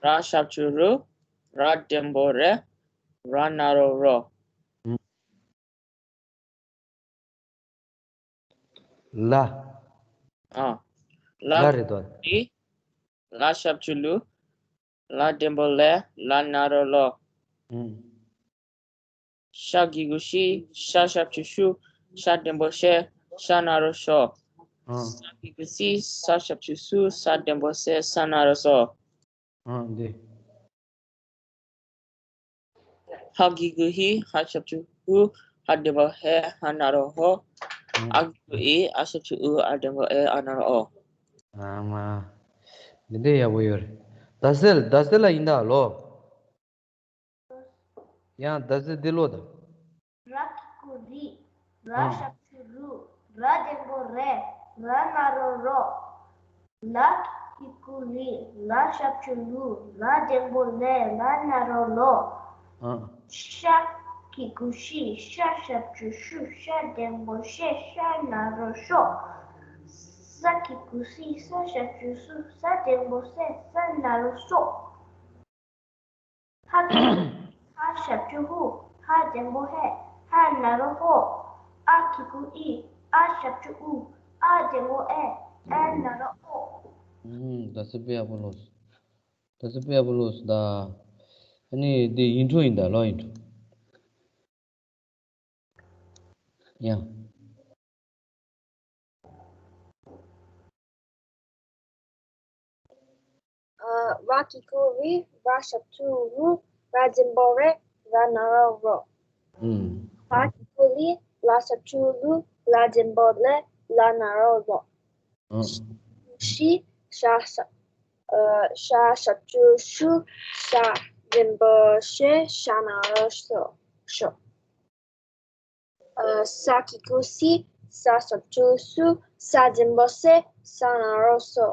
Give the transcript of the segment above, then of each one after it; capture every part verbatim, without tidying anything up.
ར་ཞབས་ཀྱུ་རུ། ར་འགྲེང་བུ་རེ། ར་ན་རོ་རོ། ལ། ཨ། ལ་ལ་རེད་དོ། ལི། ལ་ཞབས་ཀྱུ་ལུ། ལ་འགྲེང་བུ་ལེ། ལ་ན་རོ་ལོ། ཨུམ། ཤ་གི་གུ་ཤི། ཤ་ཞབས་ཀྱུ་ཤུ། ཤ་འགྲེང་བུ་ཤེ། ཤ་ན་རོ་ཤོ། ཨ། ས་གི་གུ་སི། ས་ཞབས་ཀྱུ་སུ། ས་འགྲེང་བུ་སེ། ས་ན་རོ་སོ། ཨ་འདི། ཧ་གི་གུ་ཧི། ཧ་ཞབས་ཀྱུ་ཧུ། ཧ་འགྲེང་བུ་ཧེ། ཧ་ན་རོ་ཧོ། ཨ། ཨ་གི་གུ་ཨི། ཨ་ཞབས་ཀྱུ་ཨུ། ཨ་འགྲེང་བུ་ཨེ། ཨ་ན་རོ་ཨོ། ཨ་མ། འདི་འདྲའི་ཡག་པོ་ཡོད་རེད། ད་སེལ་ད་སེལ་ལ་ཡིན་ད་ལོ། ཡང་ད་སེལ་འདི་ལོ་ད། ར་གི་གུ་རི། ར་ཨ། ཞབས་ཀྱུ་རུ། ར་འགྲེང་བུ་རེ། ར་ན་རོ་རོ། ལ་གི་གུ་ལི། ལ་ཞབས་ཀྱུ་ལུ། ལ་འགྲེང་བུ་ལེ། ལ་ན་རོ་ལོ། ཨ། ཤ་གི་གུ་ཤི། ཤ་ཞབས་ཀྱུ་ཤུ། ཤ་འགྲེང་བུ་ཤེ། ཤ་ན་རོ་ཤོ། ས་གི་གུ་སི། ས་ཞབས་ཀྱུ་སུ། ས་འགྲེང་བུ་སེ། ས་ན་རོ་སོ། ཧ་གི་གུ་ཧ་ཞབས་ཀྱུ་ཧུ། ཧ་འགྲེང་བུ་ཧེ། ཧ་ན་རོ་ཧོ། ཨ་གི་གུ་ཨི། ཨ་ཞབས་ཀྱུ་ཨུ། ཨ་འགྲེང་བུ་ཨེ། ཨ་ན་རོ་ཨོ། ཨུམ། ད་སེ་དཔེ་ཡག་པོ་ལོས། ད་སེ་དཔེ་ཡག་པོ་ལོས་ད། ཨ་ནི་འདི་ཡིན་འཕྲོ་ཡིན་ད་ལོ་ཡིན་འཕྲོ། ཡང་། ཨ། ར་གི་གུ་རི། ར་ཞབས་ཀྱུ་རུ། ར་འགྲེང་བུ་རེ། ར་ན་རོ་རོ། ཨུམ། ལ་གི་གུ་ལི། ལ་ཞབས་ཀྱུ་ལུ། ལ་འགྲེང་བུ་ལེ། ལ་ན་རོ་ལོ། ཨུམ། ཤི། ཤ་ཞབས། ཨ། ཤ་ཞབས་ཀྱུ་ཤུ། ཤ་འགྲེང་བུ་ཤེ། ཤ་ན་རོ་ཤོ། ཤོ། ཨ། ས་གི་གུ་སི། ས་ཞབས་ཀྱུ་སུ། ས་འགྲེང་བུ་སེ། ས་ན་རོ་སོ།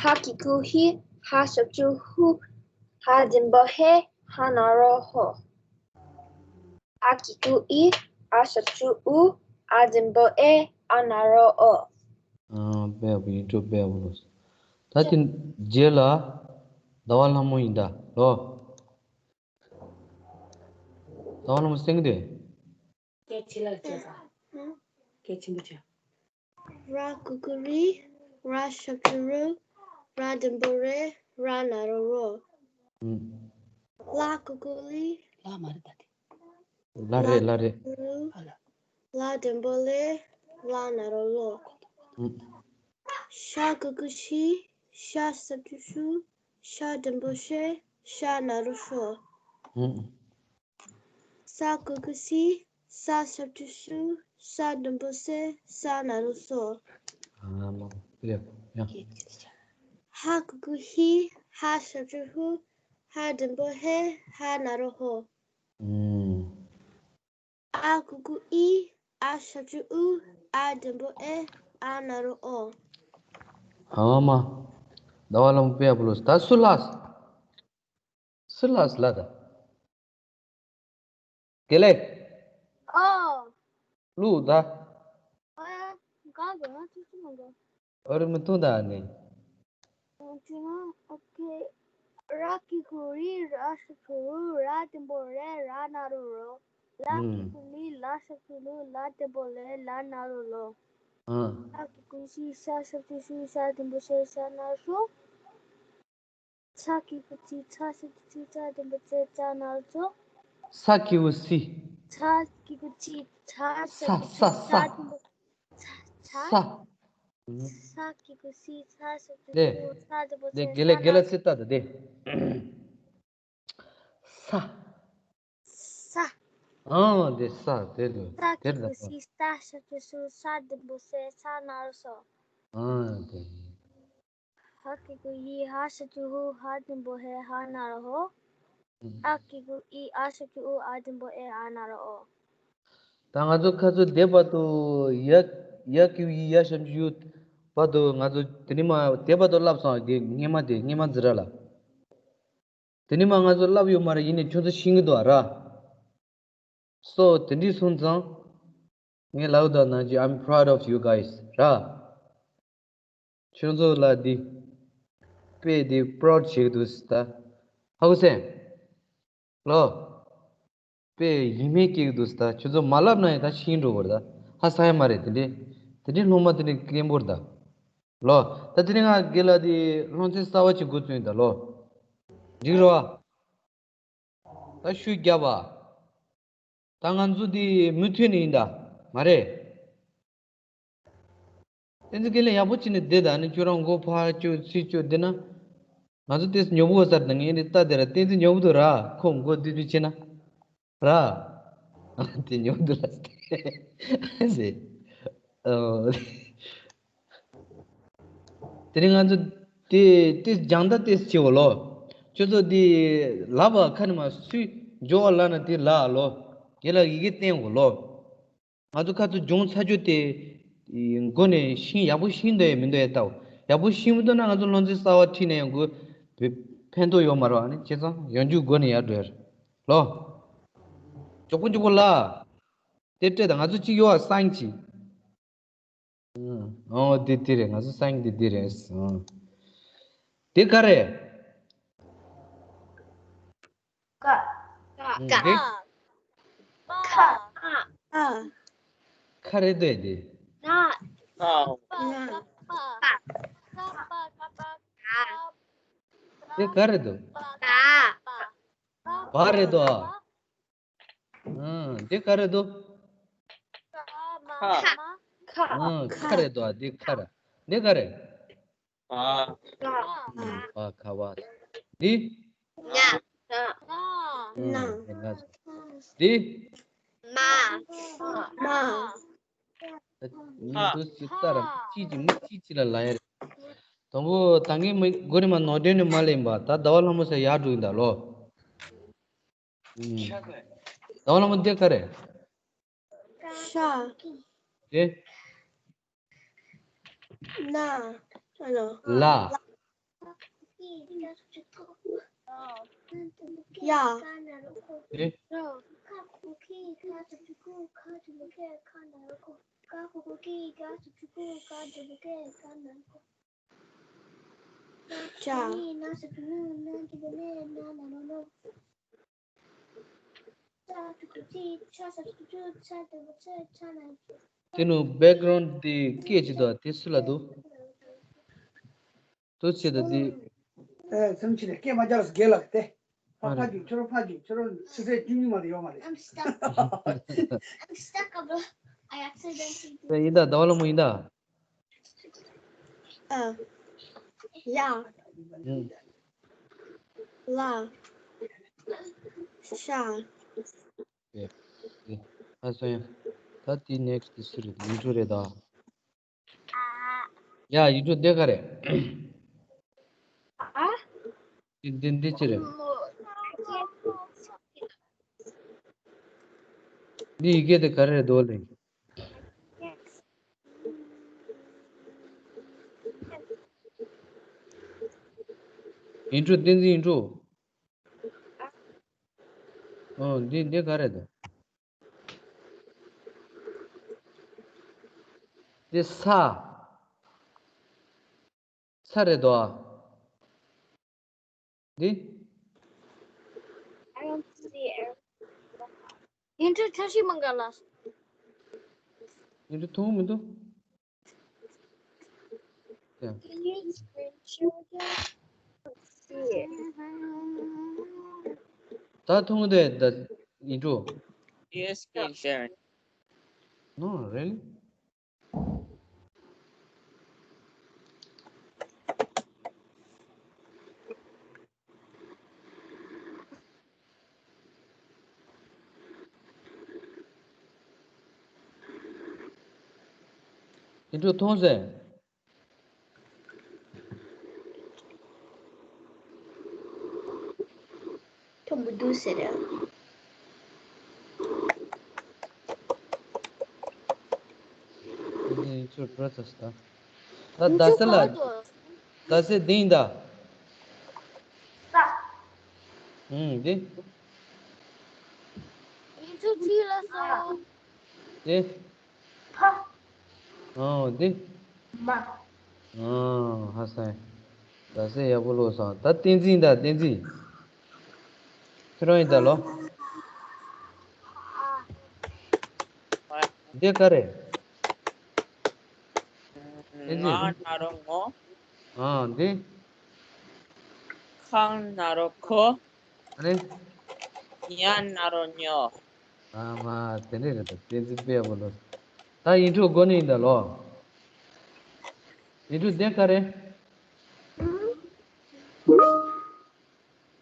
ཧ་གི་གུ་ཧི། ཧ་ཞབས་ཀྱུ་ཧུ། ཧ་འགྲེང་བུ་ཧེ། ཧ་ན་རོ་ཧོ། ཨ་གི་གུ་ཨི། ཨ་ཞབས་ཀྱུ་ཨུ། ཨ་འགྲེང་བུ་ཨེ། ཨ་ན་རོ་ཨོ། ཨ། དཔེ་ཡག་པོ་ཡིན་འགྲོ། དཔེ་ཡག་པོ་ལོས། ད་དེ་རྗེས་ལ་ཟླ་བ་ལྷ་མོ་ཡིན་ད་ལོ། ཟླ་བ་ལྷ་མོ་སེང་གེ་དེ། སྐད་ཆ་ལ་བྱས་པ། སྐད་ཆེན་པོ་བྱས། ར་གི་གུ་རི། ར་ཞབས་ཀྱུ་རུ། ར་འགྲེང་བུ་རེ། ར་ན་རོ་རོ། ཨུམ། ལ་གི་གུ་ལི། ལ་མ་རེད་ད་དེ། ལ་རེད། ལ་རེད། ཨ་ལ། ལ་འགྲེང་བུ་ལེ། ལ་ན་རོ་ལོ། ཨུམ། ཤ་གི་གུ་ཤི། ཤ་ཞབས་ཀྱུ་ཤུ། ཤ་འགྲེང་བུ་ཤེ། ཤ་ན་རོ་ཤོ། ཨུམ། ས་གི་གུ་སི། ས་ཞབས་ཀྱུ་སུ། ས་འགྲེང་བུ་སེ། ས་ན་རོ་སོ། ཨ་མ། ཡ་ཡ། ཧ་གི་གུ་ཧི། ཧ་ཞབས་ཀྱུ་ཧུ། ཧ་འགྲེང་བུ་ཧེ། ཧ་ན་རོ་ཧོ། ཨུམ། ཨ་གི་གུ་ཨི། ཨ་ཞབས་ཀྱུ་ཨུ། ཨ་འགྲེང་བུ་ཨེ། ཨ་ན་རོ་ཨོ། ཨ་མ། ཟླ་བ་ལྷ་མོ་དཔེ་ཡག་པོ་ལོས། ད་སུ་ལས། སུ་ལས་ལ་ད། དགེ་ལེགས། ཨོ། ལུ་ད། ཨ། གང་གི་ང་ཚོ་སུ་མ་གོ། ཨོ་རི་མི་ཐུང་ད་ནི། ཨོ་ཁེ། ར་གི་གུ་རི། ར་ཞབས་ཀྱུ་རུ། ར་འགྲེང་བུ་རེ། ར་ན་རོ་རོ། ལ་གི་གུ་ལི། ལ་ཞབས་ཀྱུ་ལུ། ལ་འགྲེང་བུ་ལེ། ལ་ན་རོ་ལོ། ཨ། ཤ་གི་གུ་ཤི། ཤ་ཞབས་ཀྱུ་ཤུ། ཤ་འགྲེང་བུ་ཤེ། ཤ་ན་རོ་ཤོ། ཚ་གི་གུ་ཚི། ཚ་ཞབས་ཀྱུ་ཚུ། ཚ་འགྲེང་བུ་ཚེ། ཚ་ན་རོ་ཚོ། ས་གི་གུ་སི། ཚ་གི་གུ་ཚི། ཚ་ས་ཞབས་ཀྱུ་ས་ཚི། ས་ས། འགྲེང་བུ། ཚ། ས། ས་གི་གུ་སི། ཚ་ཞབས་ཀྱུ་དེ། སུ། ཚ་འགྲེང་བུ་དེ་ཚེ། དགེ་ལེགས། ཚ་དགེ་ལེགས་ན། ཚེ་ལྟ་དང་དེ། ས། ས། ཨང་། དེ་ས་དེ་དུ་ས་དེར་གི་གུ་ད། སི། ས་ཞབས་ཀྱུ་སུ། ས་འགྲེང་བུ་སེ། ས་ན་རོ་སོ། ཨང་། དེ། ཧ་གི་གུ་ཧི། ཧ་ཞབས་ཀྱུ་ཧུ། ཧ་འགྲེང་བུ་ཧེ། ཧ་ན་རོ་ཧོ། ཨ་གི་གུ་ཨི། ཨ་ཞབས་ཀྱུ་ཨུ། ཨ་འགྲེང་བུ་ཨེ། ཨ་ན་རོ་ཨོ། ད་ང་ཚོ་ཁ་ཚོ་དེ་བར་དུ་ཡ་ཡ་གི་གུ་ཡི། ཡ་ཞབས་ཀྱུ་ཡུ་བར་དུ་ང་ཚོ་དེ་ནི་མ་དེ་བར་དུ་བསླབས་སོང་། དེ་སྔས་མ་དེ་སྔས་མ་འཛི་ར་ལ། དེ་ནི་མ་ང་ཚོ་བསླབས་ཡོད་མ་རེད། ཡིན་ནའི་ཁྱོད་ཚོ་ཤེས་ཀྱི་འདུག་ཨ་ར། སོ་དེ་འདྲ་སོང་ཙང་། ངས་ལབ་དང་ནང་བཞིན། I'm proud of you guys ར། ཁྱོད་ཚོ་ལ་འདི། དཔེ་དེ་པྲོ་ཌི་བྱེད་ཀྱི་འདུག་ཟེར་ད། ཧ་གོ་སོང་། ལོ། དཔེ་ཡིད་སྨོན་སྐྱེ་གི་འདུག་ཟེར་ད། ཁྱོད་ཚོ་མ་ལབ་ན་ཡང་ད་ཤེས་འགྲོ་གི་རེད་ད། ཧ་ས་ཡ་མ་རེད་དེ་འདྲས། དེ་འདྲས་སློབ་མ་དེ་འདྲས་དཀོན་པོ་རེད་ད། ལོ། ད་དེ་རིང་ང་དགེ་ལགས་དེ་སློབ་ཚན་གསར་པ་ཅིག་འགོ་བཙུགས་ཡིན་ད་ལོ། འགྲིག་རེད་བ། ད་ཤུ་རྒྱབ་བ། ད་ང་ཚོ་འདི་མུ་མཐུད་ནས་ཡིན་ད། མ་རེད། བསྟན་འཛིན་དགེ་ལེགས་ཡག་པོ་བྱས་ནས་བསྡད་ད་ནི། ཁྱོད་རང་མགོ་ཕར་བཅུག་ཚུར་བཅུག་བསྡད་ན། ང་ཚོ་ཏོག་ཙམ་ཉོབ་པོ་ཟེར་ད། ངས་ནི་ལྟ་དེ་ར་བསྟན་འཛིན་ཉོབ་པོ་འདུག་ར། ཁོ་མགོ་སྡུད་སྡུད་བྱས་ན་ར། དེ་ཉོབ་པོ་འདུག་ལ་ཟེར། ཨོ། དེ་རིང་ང་ཚོ་དེ་དེ་སྦྱང་བརྡར་དེ་བྱེད་འོ་ལོ། ཁྱོད་ཚོ་དེ་ལབ་པ་ཁ་ནས་མར་སུས་འཇོག་པ་ལབ་ན་དེ་ལབ་ལོ། དགེ་ལགས་ཡི་གེ་བསྟན་འོ་ལོ། ང་ཚོ་ཁ་ཚོ་སྦྱོང་ཚར་རྒྱུ་དེ་མགོ་ནས་ཤེས། ཡག་པོ་ཤེས་འདུག་ཡ་མི་འདུག་ཡ་ལྟ་འོ། ཡག་པོ་ཤེས་མི་འདུག་ན་ང་ཚོ་སློབ་ཚན་གསར་པ་ཁྲིད་ན་ཡང་དགོས། ཕན་ཐོགས་ཡོད་མ་རེད་བ། ཨ་ནི་བྱས་ཙང་ཡང་རྒྱུ་མགོ་ནས་ཡར་འགྲོ་ཡ་རེད་ལོ། མགྱོགས་པོ་མགྱོགས་པོ་ལབ། དེ་སྤྲད་ད། ང་ཚོ་གཅིག་ཡོད་བ། སང་གཅིག་ཨང་། ཨོ་དེ་དེ་རེད། ང་ཚོ་སང་དེ་དེ་རེད། ཨང་། དེ་ག་རེད། ཀ་ཀ་ཨང་། ཀ་དེ་ཀ་ཀ་ཁ་རེད་དོ་དེ། ན་ན་དེ་ག་རེད་དོ། བ་རེད་དོ། ཨ། ཨང་། འདི་ག་རེད་འདུག་ཁ་ཨང་། ཁ་རེད་འདུག་ཨ། འདི་ཁ་རེད། འདི་ག་རེད། བ། ཨང་། བ་ཁ་བ། འདི། ང་། ཨང་། ང་། ང་། འདི། མ། མ། ང་། འདུག་སེ་ལྟ་ར། གཅིག་གིས་མི་གཅིག་གཅིག་ལ་ལབ་ཡ་རེད། དང་པོ་ད་ངས་མི་མགོ་ནས་མར་ནོར་འདོན་ནས་མ་ལེན་པ། ད་ཟླ་བ་ལྷ་མོ་ཟེར་ཡར་འགྲོ་གི་འདུག་ལོ། ཨུམ། ཟླ་བ་ལྷ་མོ་འདི་ག་རེད། ཤ། དེ། ན། ཨ་ལོ། ལ། ཡ། དེ། ཅ། དེ་ནི་བེག་གྷ་རའུན་ཌི་དེ་སྐད་ཅིག་འདུག་དེ་སུ་ལ་འདུག་དུ་ཆེ་ད་དེ། ཨེ། སེམས་ཅི་ལས་སྐད་མ་རྒྱག་ལ་སྒེར་ལ་དེ། ཕ་ཕ་རྒྱུག་ཁྱོད་རང་ཕ་རྒྱུག་ཁྱོད་རང་ཆུ་ཚོད་བཅུ་གཉིས་མ་དེ་ཡོད་མ་རེད། I'm stuck. I'm stuck, Abla. I accidentally. ཡིན་ད། ཟླ་བ་ལྷ་མོ་ཡིན་ད། ཨ། ཡ། ལ། ཤ། ཨེ། ཨེ། ཨ་སོ་ཡ། ད་དེ་ནེག་སི་ཊི་དེ་སུ་རེད། ཡིན་འགྲོ་རེད་ད། ཡ། ཡིན་འགྲོ་འདི་ག་རེད། ཨ། འདི་འདི་འདི་ཅི་རེད། འདི་ཡི་གེ་དེ་ག་རེ་རེད་འདུག་ལེ། ཡིན་འགྲོ་བསྟན་འཛིན་ཡིན་འགྲོ། ཨོ། འདི་འདི་ག་རེད་འདུག་འདི་ས། ས་རེད་དོ། འདི། I don't see it. ཡིན་འགྲོ་ཁྱོད་ཤི་མ་ག་ལ། ཡིན་འགྲོ་མཐོང་མི་འདུག་ཡ། Can you screenshot it? Let's see it. ད་མཐོང་དེ་ད་ཡིན་འགྲོ། Yes, screen sharing. No, really? ཡིན་འགྲོ་མཐོང་ཟེར། མཐོང་གི་འདུག་ཟེར། འདི་ཚོ་བྲོ་ཚ་སི་ད། ད་ད་སེ་ལ། ད་སེ་འདི་ཡིན་ད། ཨུམ་འདི། ཡིན་ཚུལ་ཅི་ལ་སོ། འདི། ཕ། ཨོ་འདི། མ། ཨོ་ཧ་སང་། ད་ཟེར་ཡག་པོ་ལོས་སོང་། ད་བསྟན་འཛིན་ད་བསྟན་འཛིན། ཁྱོད་རང་ཡིན་ད་ལོ། འདི་ག་རེ། བསྟན་འཛིན། ང་ན་རོ་ངོ་། ཨ་འདི། ཁང་ན་རོ་ཁོ། ཨ་ནི། ཉ་ན་རོ་ཉོ། ཨ་མ་དེ་འདྲས་རེད། ད་བསྟན་འཛིན་དཔེ་ཡག་པོ་ལོས། ད་ཡིག་འབྲུ་དགོས་ནི་ཡིན་ད་ལོ། ཡིག་འབྲུ་འདི་ག་རེ།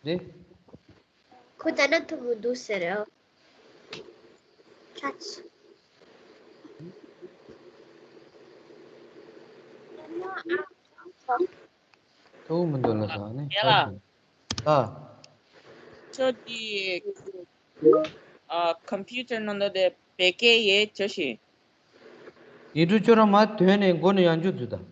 འདི། ཁོ་ད་ན་ཐུག་གི་འདུག་ཟེར་རེད། ཁྱོད་ཐུག་མི་འདུག་ལ་ཟ་ནི། ཡ་ལ། ཨ། ཁྱོད་ཀྱི་ཨ་ཀམ་པུ་ཊར་ནང་དུ་དེ་བེད་སྐད་ཡེ་ཅི་ཞིག་ཡིག་འབྲུ་ཁྱོད་རང་མ་དོན་ནས་མགོ་ནས་ཡང་འཇུག་འཛུལ་ད།